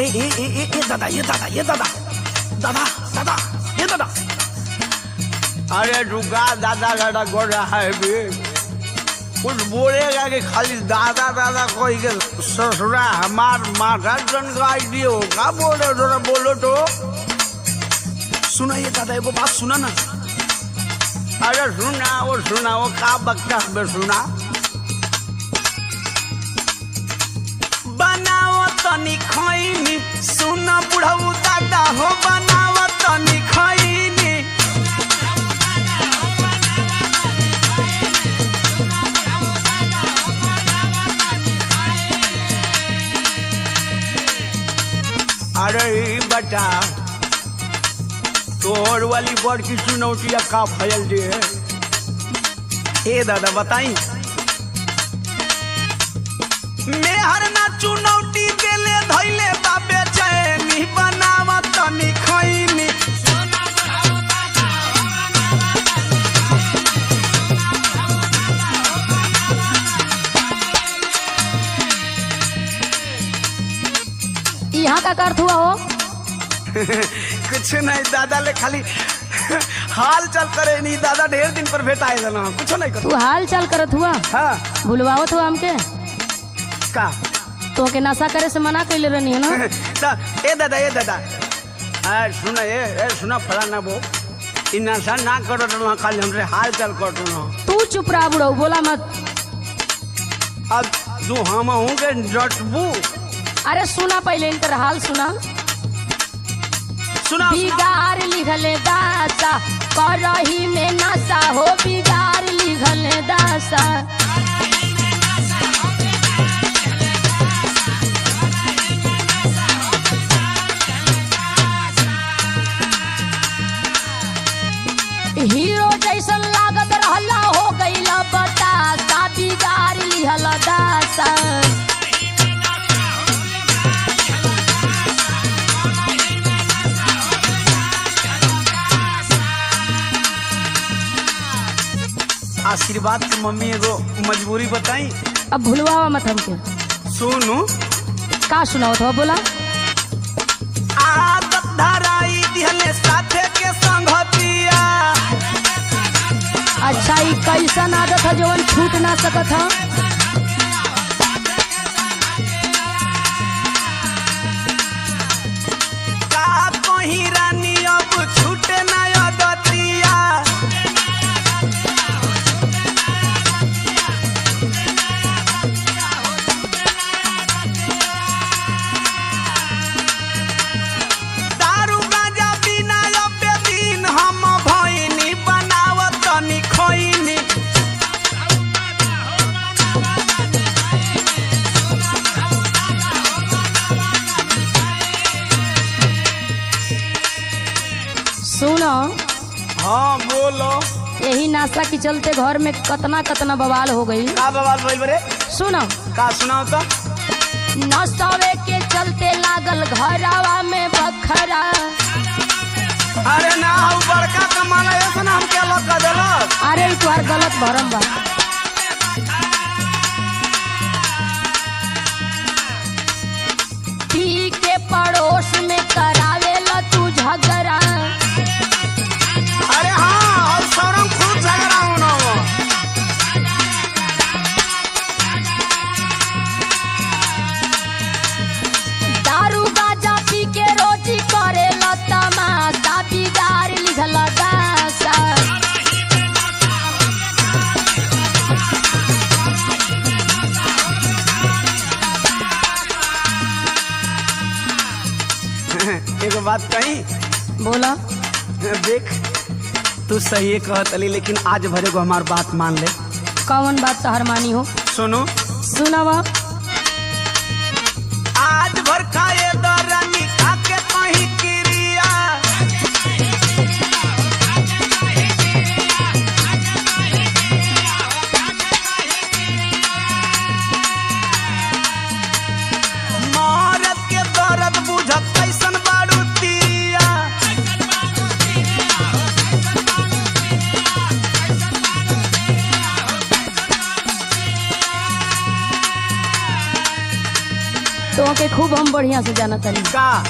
अरे ए ए ए ए दादा, ये दादा, ये दादा, दादा दादा, ये दादा। अरे रुका दादा दादा कर रहा है बे। कुछ बोलेगा कि खाली दादा दादा कोई के ससुरा हमार माथा जन का आइडिया होगा। बोलो थोड़ा, बोलो तो। सुना ये दादा, एगो बात सुना ना। अरे सुना वो, सुना वो का बकता बे सुना। बनाओ तनी खैनी, सुना बुढ़ऊ दादा हो, बनाओ तनी खैनी। अरे ई बता, तोहर वाली बड़की चुनौतिया का फैल दे है। ए दादा बताई, मेहर ना चुनौती देले धैले बाबे चैनी, बनाव तनी खैनी। यहाँ का अर्थ हुआ हो? कुछ नहीं दादा, ले खाली हाल चाल करे नहीं दादा, ढेर दिन पर भेटाए देना, कुछ नहीं कर। तू हाल चाल करत हुआ? हाँ। भुलवावत हुआ हमके? का तो के नशा करे से मना कैले रहनी है ना? ए दादा, ए दादा, ए सुना, ए ए सुना फलाना बो, इ नशा ना करो ना, खाली हमरे हाल चाल करो ना। तू चुप रहा बुढ़ऊ, बोला मत। अब तू हम हूँ के जटबू। अरे सुना पहले इनकर हाल सुना। सुना। बिगाड़ लिखले दासा करही में नशा हो, बिगाड़ लिखले दासा। हीरो जैसन लागत रहला हो गईला बतासा, बिगाड़ लिहल दासा। आशीर्वाद के मम्मी एगो मजबूरी बताई। अब भुलवावा मत हमके। सुनू। का सुनावत हो बोला? आदत धराई दिहले साथे के संगतिया। अच्छा ई कैसन आदत है जवन छूट ना सकत है? का कहीं रानी अब छूटे ना आदतिया। दारू गांजा बिना अब दिन हम भइनी, बनावत तनी खैनी। सुनो। हाँ बोलो। यही नाशा के चलते घर में कतना कतना बवाल हो गई। का बवाल भइल बरे? सुनो। का सुनाओ तो? नशवे के चलते लागल घरवा में बखरा। अरे ना हऊ बड़का कमाला ऐसा ना हमके अलग कर देलक। अरे ई तुहार गलत भरम बा। पी के पड़ोस में करावेला तू झगड़ा। अरे हाँ, और सौरम खूब झगड़ा होना हो। दारू गांजा पी के रोटी करेला तमाशा, बिगाड़ लिखल दासा। एगो बात कही? बोला। देख तू सही कहत अली, लेकिन आज भरे को हमार बात मान ले। कौन बात तहर मानी हो? सुनो। सुनावा। आज भर खाए दरानी खाके कहीं क्रिया। मरद के दर्द बुझत कैसन बारू तिरिया। के खूब हम बढ़िया से जाना तनी। का?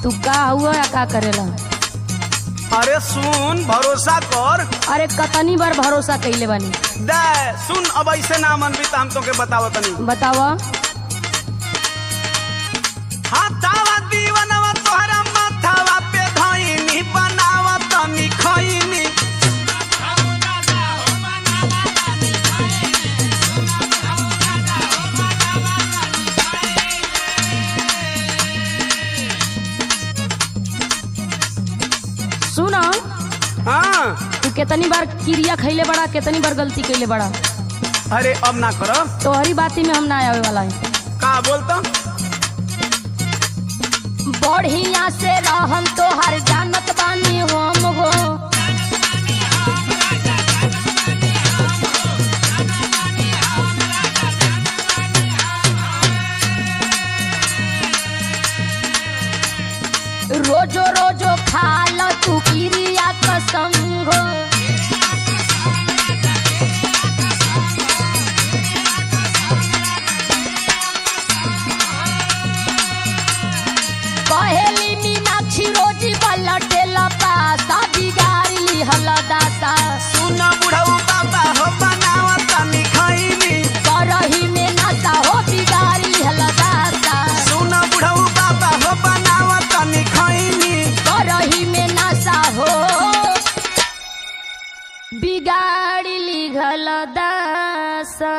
तू का हुआ या का करेला? अरे सुन, भरोसा कर। अरे कतनी बार भरोसा कैले बानी। दे सुन, अब ऐसे ना मनबी त हम तोके बतावत नहीं। बतावा। हाथावा दीवनवा तोहरा माथावा पे धइनी, बनावा तनी खइनी। सुन। हाँ। तू केतनी बार क्रिया खैले बड़ा, केतनी बार गलती कैले बड़ा। अरे अब ना करो। तोहरी बाती में हम ना आवे वाला है। का बोलता? बढ़िया से रहम तोहर जानत बानी हम हो। रोजो रोजो खाल तू क्रिया कसम हो। कहेली मीनाक्षी रोजी पलटेला पासा, बिगाड़ी हलदाता। सुना बुढ़ऊ बाबा हो, बनावा तनी खइनी। करही में नाता हो, बिगाड़ी हलदाता। सुना बुढ़ऊ बाबा हो, बनावा तनी खइनी। करही में नासा हो, बिगाड़ी लिघल दासा।